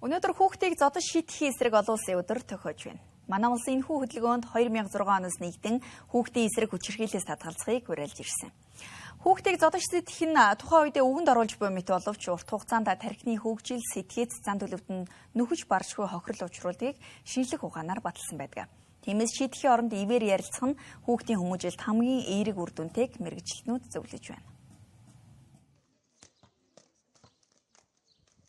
Өнөөдөр хүүхдийг зодож шийтгэхийн эсрэг олон улсын өдөр тохиож байна. Манай улсын энэхүү хөдөлгөөнд 2006 оноос нэгдэн хүүхдийн эсрэг хүчирхийлэлээс татгалзахыг уриалж ирсэн. Хүүхдийг зодож сэтгэх нь тухайн үедээ үгэнд оруулж буй мэт боловч урт хугацаанд тархины хөгжил, сэтгийц, зан төлөвт нь нөхөж баршгүй хохирол учруулдгийг шинжлэх ухаанаар баталсан байдаг. Тиймээс шийтгэхийн оронд ивээр ярилцах нь хүүхдийн хүмүүжилд хамгийн эерэг үр дүнтэйг мэргэжилтнүүд зөвлөж байна.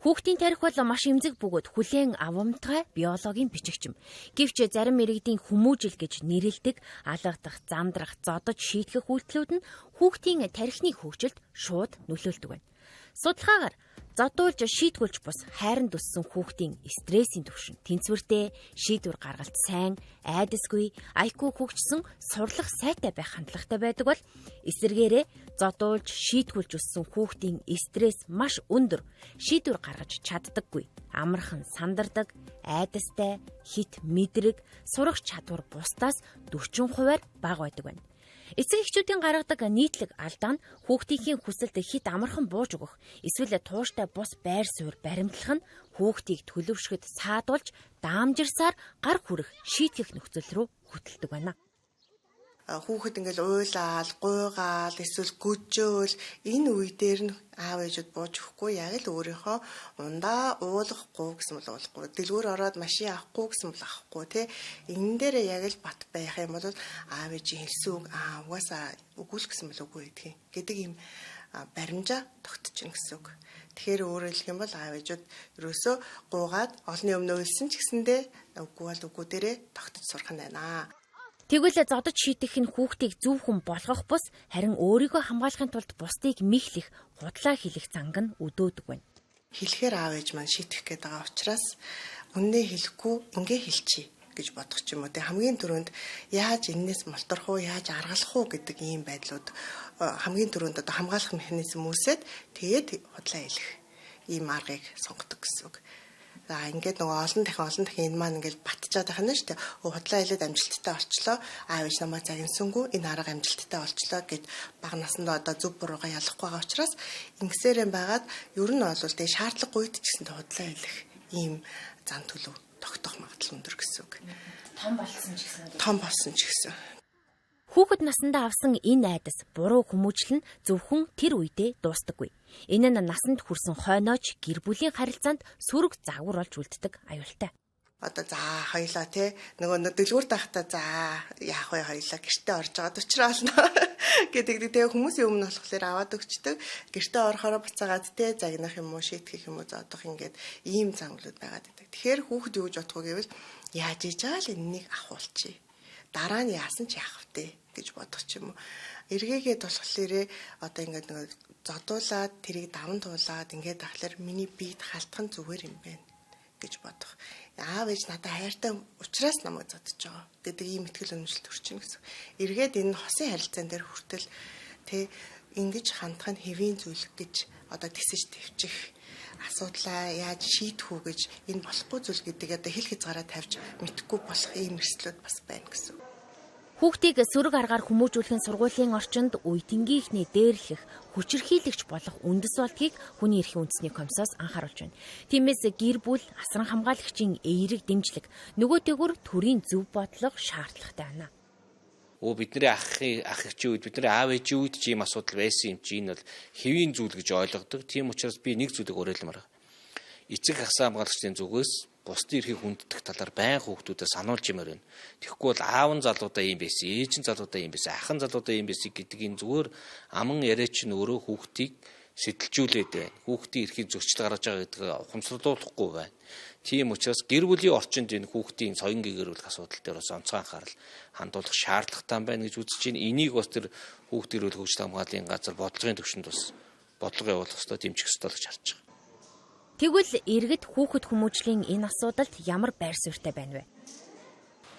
Хүүхдийн тархи бол маш эмзэг бөгөөд хүлээн авамтгай биологийн бичигчим. Гэвч зарим иргэдийн хүмүүжил гэж нэрлэдэг алгадах, замдрах, зодож шийтгэх үйлдэлүүд нь хүүхдийн тархины хөгжилд шууд нөлөөлдөг байна. Судалгаагаар зодуулж шийтгүүлж бус хайранд өссөн хүүхдийн стрессийн түвшин тэнцвэртэй, шийдвэр гаргалт сайн, айдасгүй, IQ хөгжсөн, сурлах сайтай байх хандлагатай байдаг бол эсэргээрээ зодуулж шийтгүүлж өссөн хүүхдийн стресс маш өндөр, шийдвэр гаргаж чаддаггүй, амархан сандардаг, айдастай, хит мэдрэг, сурах чадвар бусдаас 40%-аар бага байдаг байна. Эцэг эхчүүдийн гаргадаг нийтлэг алдаа нь хүүхдийнхээ хүсэлд хит амархан бууж өгөх, эсвэл тууштай бус байр суурь баримтлах нь хүүхдийг төлөвшөхөд саадуулж, даамжирсаар гар хүрэх шийтгэх нөхцөл рүү хөтэлдэг байна. Хүүхэд ингээл уйлаал, гуйгаал, эсвэл гүжөөл энэ үе дээр нь аав ээжүүд бууж өгөхгүй яг л өөрийнхөө ундаа уулгахгүй гэсэн бол уулахгүй, дэлгүүр ороод машин авахгүй гэсэн бол авахгүй тий. Энэ дээрээ яг л бат байх юм бол аав ээжийн хэлсэн үг аа угаасаа үгүй л гэсэн бол үгүй гэдгийг гэдэг ийм баримжаа тогтчихно гэсэн үг. Тэгэхээр өөрөөр хэлэх юм бол аав ээжүүд ерөөсөө гуйгаад олонний өмнө уйлсан ч гэсэндээ үгүй бол үгүй дээрээ тогтож сурах нь байна. Тэгвэл зодож шийтгэх нь хүүхдийг зөв хүн болгох бус харин өөрийгөө хамгаалахын тулд бусдыг мэхлэх, худлаа хэлэх занг нь өдөөдөг байна. Хэлэхээр аав ээж маань шийтгэх гээд байгаа учраас үннээ хэлэхгүй ингээ хэлчихье гэж бодох ч юм уу. Тэг хамгийн түрүүнд яаж энэс молторох уу, яаж аргалах уу гэдэг ийм байдлууд хамгийн түрүүнд одоо хамгаалах механизм үүсээд тэгээд худлаа хэлэх ийм аргыг сонгодог гэсэн үг. За ингээд нөгөө олон дахин энэ маань ингээд батчаад байх нь шүү дээ. Худлаа хэлээд амжилттай болчлоо. Аав ээж намайг загинсангүй энэ арга амжилттай болчлоо гэд бага насндаа одоо зөв буруугаа ялахгүй байгаа учраас ингэсээрэн байгаад ер нь бол тэгээ шаардлагагүй үед ч гэсэн худлаа хэлэх ийм зан төлөв тогтоох магадлал өндөр гэсэн үг. Том болсон ч гэсэн. Том болсон ч гэсэн. Хүүхэд насандаа авсан энэ айдас буруу хүмүүжил нь зөвхөн тэр үедээ дуустдаггүй. Энэ нь насанд хүрсэн хойнооч гэр бүлийн харилцаанд сөрөг загвар болж үлддэг аюултай. Одоо за хоёлаа те нөгөө дэлгүүр тахта за яах вэ хоёлаа гэртээ орж байгаа учраална гэдэг. Тэгээ хүмүүсийн өмнө болохоор аваад өгчдөг. Гэртээ орохороо буцаагаад те загнах юм уу, шийтгэх юм уу, зодох ингээд ийм замлууд байгаад байдаг. Тэгэхээр хүүхэд юу гэж бодох вэ гэвэл яаж иж байгаа л энэнийг авахулчих. Дараа нь яасан ч яах вэ гэж бодох ч юм уу. Эргээгээд болохоор одоо ингээд нөгөө зодуулаад тэрийг даван туулаад ингээд ахлаар миний биед халтах нь зүгээр юм байна гэж бодох. Аав ээж надад хайртай учраас намайг зодож байгаа гэдэг ийм итгэл үнэмшил төрчихнө гэсэн. Эргээд энэ хосын харилцаан дээр хүртэл тэ ингэж хандах нь хэвийн зүйл гэж одоо тэсэж төвчих асуудлаа яаж шийдэх үү гэж энэ болохгүй зүйл гэдэг одоо хэл хязгаараа тавьж мэдэхгүй болох ийм эрсдлүүд бас байна гэсэн. Хүүхдийг сөрөг аргаар хүмүүжүүлэхийн сургуулийн орчинд үеийнхний дээрлэх, хүчирхийлэгч болох үндэс болдгийг хүний эрхийн үндэсний комиссоос анхааруулж байна. Тиймээс гэр бүл, асран хамгаалагчийн эерэг дэмжлэг, нөгөөтэйгүр төрийн зөв бодлого шаардлагатай байна. Бидний ах эгчийн үед, бидний аав ээжийн үед ч ийм асуудал байсан юм чи энэ бол хэвийн зүйл гэж ойлгодог. Тийм учраас би нэг зүйлийг уриалмаар байна. Эцэг ахсаа хамгаалагчдын зүгээс бусдын эрхийг хүндэтгэх талаар байн хүүхдүүдэд сануулж юмар байна. Тэгэхгүй бол аав нь залуудаа ийм байсан, ээж нь залуудаа ийм байсан, ах нь залуудаа ийм байсан гэдэг энэ зүгээр аман яриа чинь өөрөө хүүхдийг сэтэлжүүлээд байна. Хүүхдийн эрхийг зөрчил гаргаж байгаа гэдгийг ухамсарлуулахгүй байна. Тийм учраас гэр бүлийн орчинд энэ хүүхдийн соён гэгэрүүлэх асуудал дээр бас онцгой анхаарал хандуулах шаардлагатай байна гэж үзэж байна. Энийг бас тэр хүүхдийн эрүүл хөгжил хамгааллын газар бодлогын түвшинд бас бодлого явуулах ёстой, дэмжих ёстой гэж харж байгаа. Тэгвэл иргэд хүүхэд хүмүүжлийн энэ асуудалд ямар байр суурьтай байна вэ?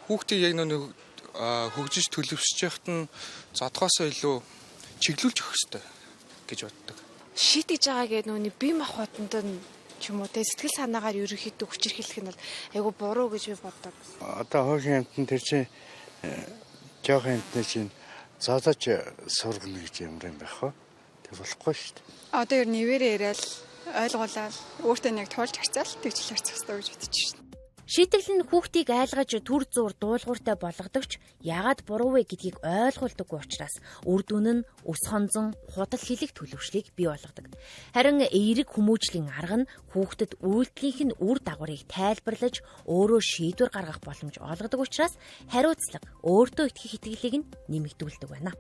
Хүүхдийг яг нэг хөгжиж төлөвшөж яхад нь зодхоосоо илүү чиглүүлж өгөх ёстой гэж боддог. Шийтгэж байгаа гэдэг нүуний бие махбодонд нь ч юм уу те сэтгэл санаагаар ерөнхийдөө хүчирхийлэх нь бол айгүй буруу гэж би боддог. Одоо хуулийн амьтан тэр чинь жоохон амьтны чинь зодож сургана гэж ямар юм байх вэ? Тэг болохгүй шүү дээ. Одоо ер нь ивэрээ яриад Ойлгуулаад өөртөө нэг туулж харьцаал тэгж л харьцах хэрэгтэй гэж бодож байна. Шийтгэл нь хүүхдийг айлгаж түр зуур дуулууртай болгодогч яагаад буруу вэ гэдгийг ойлгуулдаггүй учраас үр дүн нь өс хонзон худал хэлэх төлөвшлийг бий болгодог. Харин эерэг хүмүүжлийн арга нь хүүхдэд үйлдэлийнх нь үр дагаврыг тайлбарлаж өөрөө шийдвэр гаргах боломж олгодог учраас хариуцлага өөртөө итгэх итгэлийг нь нэмэгдүүлдэг байна.